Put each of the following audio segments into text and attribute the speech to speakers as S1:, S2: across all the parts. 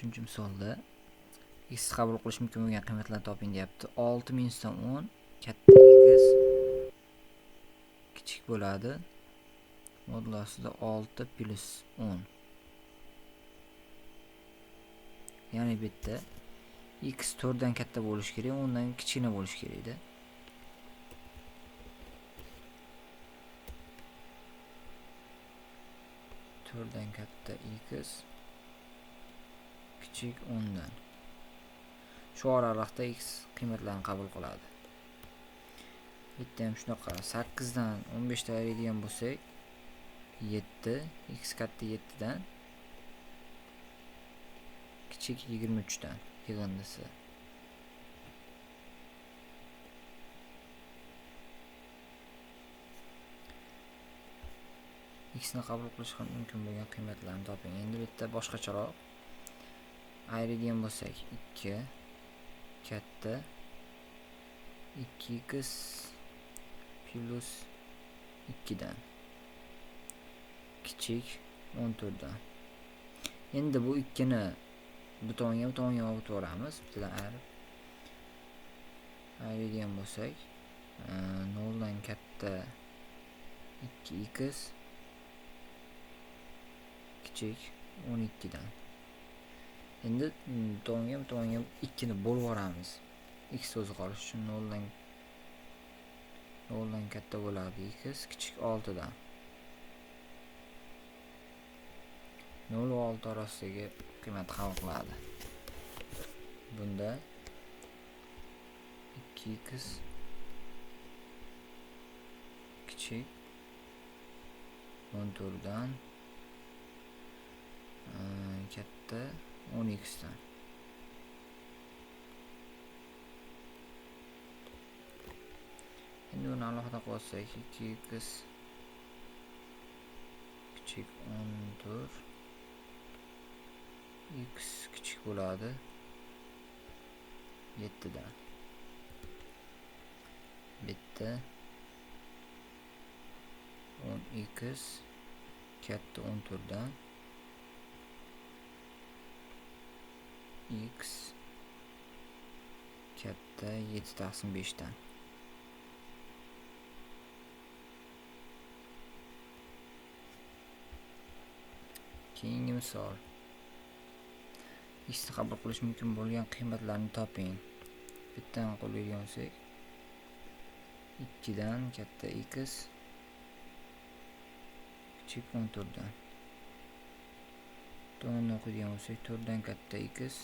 S1: 3-misolda x qabul qilish mumkin bo'lgan qiymatlarni toping deyapti. 6 minusdan 10 katta x kichik bo'ladi. Modul ostida 6 plus 10. Ya'ni bu yerda x 4 dan katta bo'lishi kerak, 10 dan kichkina bo'lishi kerak edi. Dan katta x kichik 10 dan. Shu oraliqda x qiymatlarni qabul qiladi. Bitta ham shunaqa 8 dan 15 ta ayiradigan bo'lsak 7, x katta 7 dan kichik 23 dan yig'indisi. X ni qabul qilish ham mumkin bo'lgan qiymatlarni toping. Endi bu yerda boshqacharoq ayiradigan bo'lsak 2 katta 2x plus 2 dan kichik 14 dan. Endi bu 2 ni bu tomonga bu tomonga olib o'tamiz. Bittadan ayirib ayiradigan bo'lsak 0 dan katta 2x kichik 12 dan. Endi tomonga bu tomonga 2 ni bo'lib yuboramiz. X o'zi qolishi uchun 0 dan katta bo'ladi x kichik 6 dan. 0 va 6 orasidagi qiymat qabul qiladi. Bunda 2x kichik 14 dan katta 10x dan. Endi buni alohida qo'ysak 2x kichik 14 x kichik bo'ladi 7 dan. Bitta 10x katta 14 dan x katta 7 taqsim 5 dan. Keyingi misol. X ni qabul qilish mumkin bo'lgan qiymatlarni toping. Bittadan qo'llaydigan bo'lsak 2 dan katta x kichik 14 dan. Tomondan o'qiydigan bo'lsak 4 dan katta x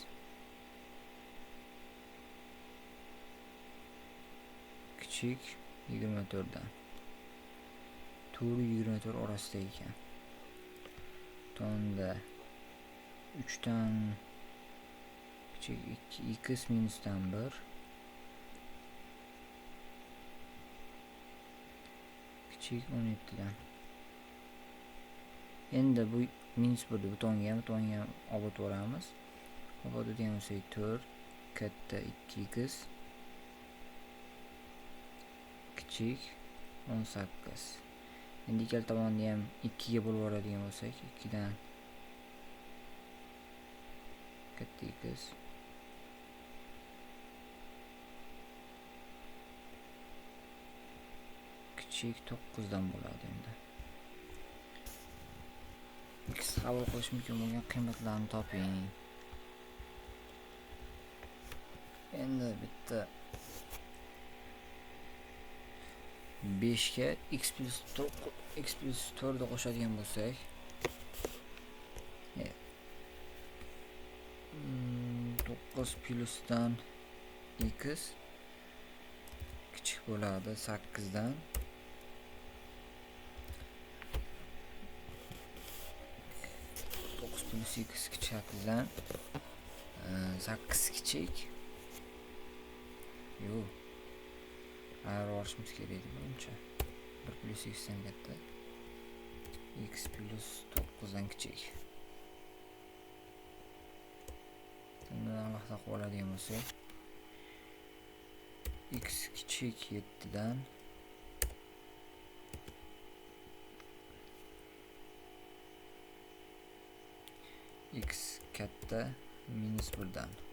S1: kichik 24 dan. 4 24 orasida ekan. Tomonda 3 dan kichik 2x minusdan 1 kichik 17 dan. Endi bu minus 1 bu tomonga ham bu tomonga ham olib o'tamiz. Olib o'tadigan bo'lsak 4 katta 2x kichik 18. Endi ikkala tomonni ham 2 ga bo'lib yuboradigan bo'lsak 2 dan katta x kichik 9 dan bo'ladi endi. X qabul qilish mumkin bo'lgan qiymatlarni toping. Endi bitta 5 ga x plus 9 x plus 4 ni qo'shadigan bo'lsak 9 plusdan x kichik bo'ladi 8 dan. 9 plus x kichik 8 dan 8 kichik yo'q, ayirib yuborishimiz kerak edi buncha. 1 plus x dan katta x plus 9 dan kichik. Bundan alohida qilib oladigan bo'lsak x kichik 7 dan x katta -1 dan.